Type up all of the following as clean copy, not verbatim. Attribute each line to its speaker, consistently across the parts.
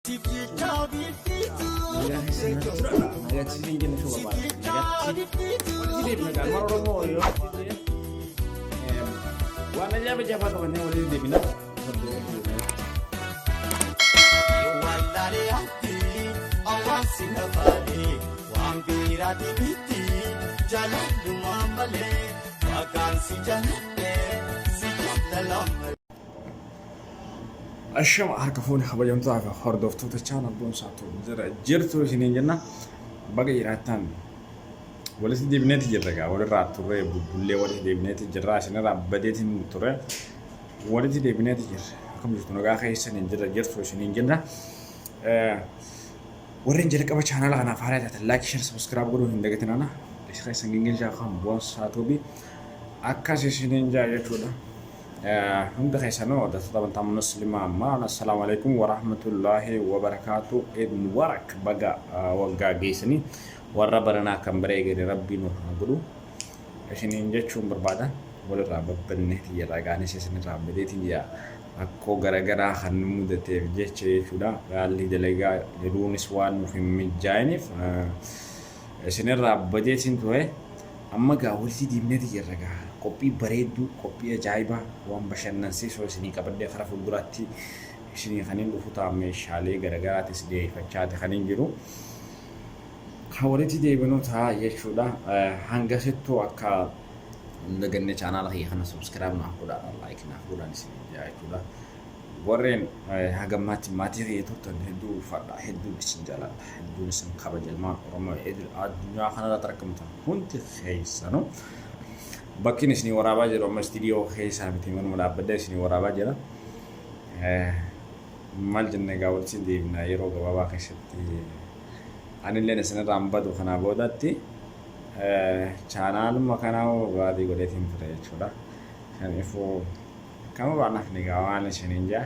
Speaker 1: Nagatti isin jenna shuu barbaada. Nagatti walitti deebina gaa ilmaan Oromoo yoo waan ajaa'iba ajaa'ibaa qabannee walitti deebina.
Speaker 2: Wallaalee ati hawaasi nafaale waan biraati miti jaalallumaa malee maqaan si jaaladhe si jaalala malee.
Speaker 1: Ashama harka fuune kabajamtootaa fi hordoftoota channel Boonsaa Tube jira jirtu isiniin jenna baga jiraattan walitti deebineeti jirra gaa walirraa turre bubbullee walitti deebineeti jirra isinirraa badeetiin ture walitti deebineeti jirra akkam jirtu nagaa keessaniin jirra jirtu isiniin jenna warreen jalqaba chaanala kanaaf haaraa taatan like share subscribe godhuu hin dagatinana isa keessan gingilchaa kan Boonsaa Tube akkas isiniin jaa jechuudha. Hunda keessanuu hordoftoota amantaa muslimaa maan assalaamu alaikum warahmatullaahi wabarakaatu. Eid Mubarak, baga waggaa geessanii warra baranaa kan bara eegale rabbii nu haa godhu isiniin jechuun barbaada. Walirraa babbanneeti jirra, gaanis isinirraa badeetiin jira, rakkoo garagaraa kan nu mudateef jecha jechuudha. Haalli dalagaa jiruunis waan nuuf hin mijaa'iniif isinirraa badeetiin ture. Amma gaa walitti deemneeti jirra gaa qophii bareedduu, qophii ajaa'ibaa, waan bashannansiisoo isinii qabadhee karaa fuulduraatti isinii kanin dhufu ta'a. Meeshaalee garaagaraatis dhiyeeffachaati kanin jiru. Kan walitti deebinu ta'a jechuudha. Hangasittuu akka hin daganne chaanaala kiyya kana subscribe naaf godhaa, like naaf godhaan isinii jaa jechuudha. Warreen haga ammaatti maatii kiyya turtan hedduu ulfaadha, hedduun isin jaaladha, hedduun isin kabaja. Ilmaan Oromoo idil addunyaa kanarratti argamtan hundi keessanuu, bakkiin isinii waraabaa jiru amma istiidiyoo keessaa miti, manuma dhaabbadhee isinii waraabaa jira. Maal jenne egaa, walitti deebina yeroo gabaabaa keessatti. Anilleen isinirraa hin badu. Kanaa boodatti chaanaaluma kanaa baadii godheetiin ture jechuudha. Kanaafuu kanarraa nafni egaa waan isiniin jaa,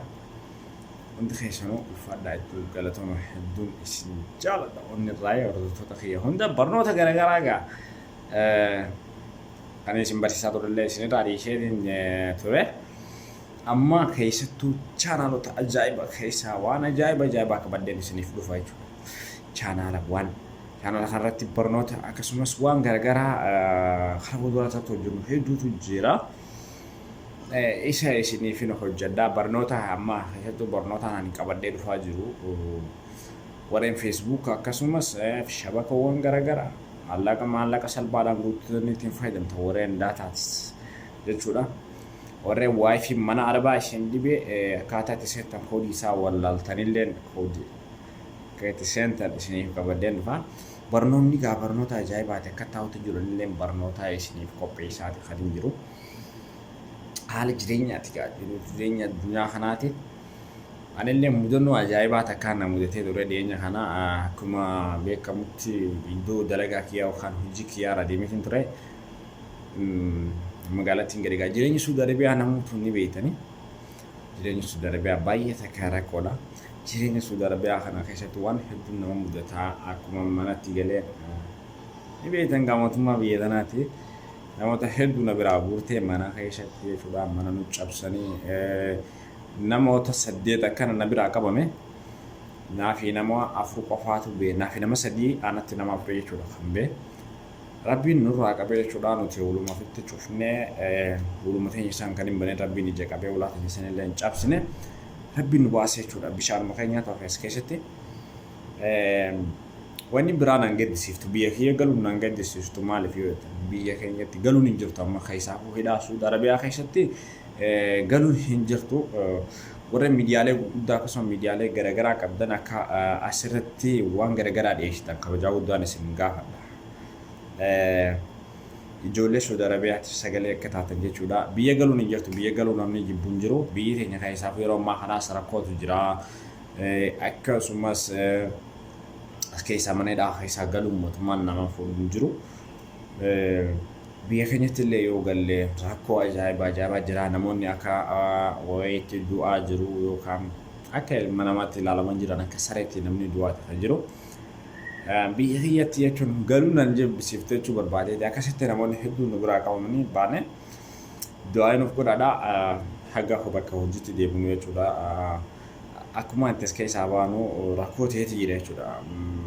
Speaker 1: hundi keessanuu ulfaadhaa, hedduu galatooma, hedduun isin jaaladha. Onni irraa hordoftoota kiyya hunda, barnoota garaagaraa egaa kan isin barsiisaa turellee isinirraa dhiiseetiin ture. Amma keessattuu chaanaalota ajaa'iba keessaa waan ajaa'iba ajaa'ibaa qabadheen isiniif dhufa jechuudha. Chaanaala waan chaanaala kanarratti barnoota akkasumas waan garaagaraa karaa fuulduraatti hojjennu hedduutu jira. Isa isiniifin hojjedha. Barnoota amma keessattuu barnoota ani qabadhee dhufaa jiru, warreen Facebook akkasumas shabakawwan garaagaraa maallaqa salphaadhaan guuttanii ittiin fayyadamtan, warreen daataatis jechuudha. Warreen WiFi mana arabaa isin dhibee, akkaataa itti seentan koodii isaa wallaaltanilleen koodii akka itti seentan isiniif qabadheen dhufa. Barnoonni gaa barnoota ajaa'ibaati akka taa'utti jiru, illee barnoota isiniif qopheessaati kan hin jiru. Haala jireenyaati gaa jiruuf jireenya addunyaa kanaati. Anillee mudannoo ajaa'ibaa takkaan na mudatee ture dhiyeenya kana. Akkuma beekamutti iddoo dalagaa kiyyaa yookaan hojii kiyyaa irra deemeetiin ture. Magaalattiin gadi gaa jireenyi Suudi Arabiyaa namoota ni beektani. Jireenyi Suudi Arabiyaa baay'ee takka rakkoodha. Jireenya Suudi Arabiyaa kana keessatti waan hedduun nama mudataa. Akkuma manatti galee, ni beektan gaa mootummaa biyya tanaati. Namoota hedduu na biraa guurtee mana keessatti jechuudha, mana nu cabsanii namoota saddeet akkana na biraa qabame. Naafi nama afur qofaatu bee, naafi nama sadii, anatti nama afur jechuudha kan bee. Rabbiin nurraa qabee jechuudha. Nuti uluma ofitti cufnee uluma teenya isaan kan hin baneen, Rabbiin ija qabee ulaa teenya san illee hin cabsine, Rabbiin nu baasee jechuudha. Bishaanuma keenya ta'u keessatti. Wanni biraa nan gaddisiiftu, biyya kiyya galuun nan gaddisiistu. Maaliif yoo jettan, biyya keenyatti galuun hin jirtu amma, keessaafuu hidhaa Suudi Arabiyaa keessatti galuun hin jirtu. Warreen miidiyaalee gurguddaa akkasuma miidiyaalee garaagaraa qabdan akka asirratti waan garaagaraa dhiyeessitan kabajaa guddaan isin gaafadha. Ijoollee Suudi Arabiyaatiif sagalee akka taatan jechuudha. Biyya galuun hin jirtu, biyya galuu namni jibbu hin jiru. Biyyi teenya keessaafuu yeroo ammaa kanaas rakkootu jira. Akkasumas as keessaa mana hidhaa keessaa galuun mootummaan nama fuudhu hin jiru. Biyya keenyatti illee yoo galle rakkoo ajaa'ibaa ajaa'ibaa jira. Namoonni akka wayiitti du'aa jiru yookaan akka ilma namaatti ilaalaman jiran, akka sareetti namni du'aati kan jiru. Biyya kiyyatti jechuun galuu nan jibbisiifte jechuu barbaadeeti. Akkasitti namoonni hedduun nu biraa qabamanii baane. Du'aa nuuf godhaadha. Haga bakka hojiitti deebinu jechuudha. Akkuma itti as keessaa baanu rakkoo ta'eeti jira jechuudha.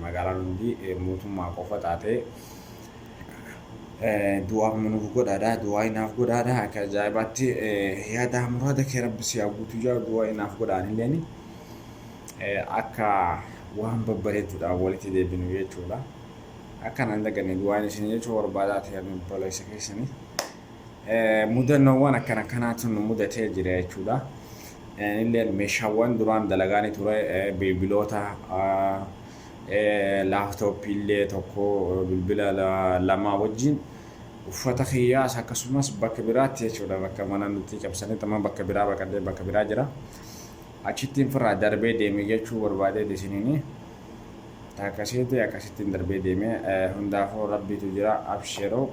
Speaker 1: Magaalaan hundi mootummaa qofa taatee du'aa nuuf godhaadha. Du'aa naaf godhaadha. Akka ajaa'ibaatti yaada muraada kee rabbi si haa guutu jaa du'aa naaf godhaan illeen akka waan babbareeduudhaan walitti deebinu jechuudha. Akka nan daganne du'aan isin jechuu barbaadaa ta'e obboleessa keessanii. Mudannoowwan akkana kanaatu nu mudatee jira jechuudha. Illeen meeshaawwan duraan dalagaanii ture bilbiloota laaptooppii illee tokko bilbila lamaa wajjin uffata kiyyaas akkasumas bakka biraatti jechuudha bakka mana nuti cabsanii amma bakka biraa baqadhee bakka biraa jira. Achittiin firraa darbee deeme jechuu barbaadee isiniini. Akkasitti akkasittiin darbee deeme hundaafuu rabbiitu jira absheeroo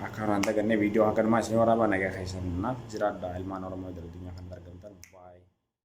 Speaker 1: akka kanaan daganne viidiyoo haganumaa isin waraabaa nagaa keessan naaf jiraadha ilmaan Oromoo idil addunyaa kan argamtan.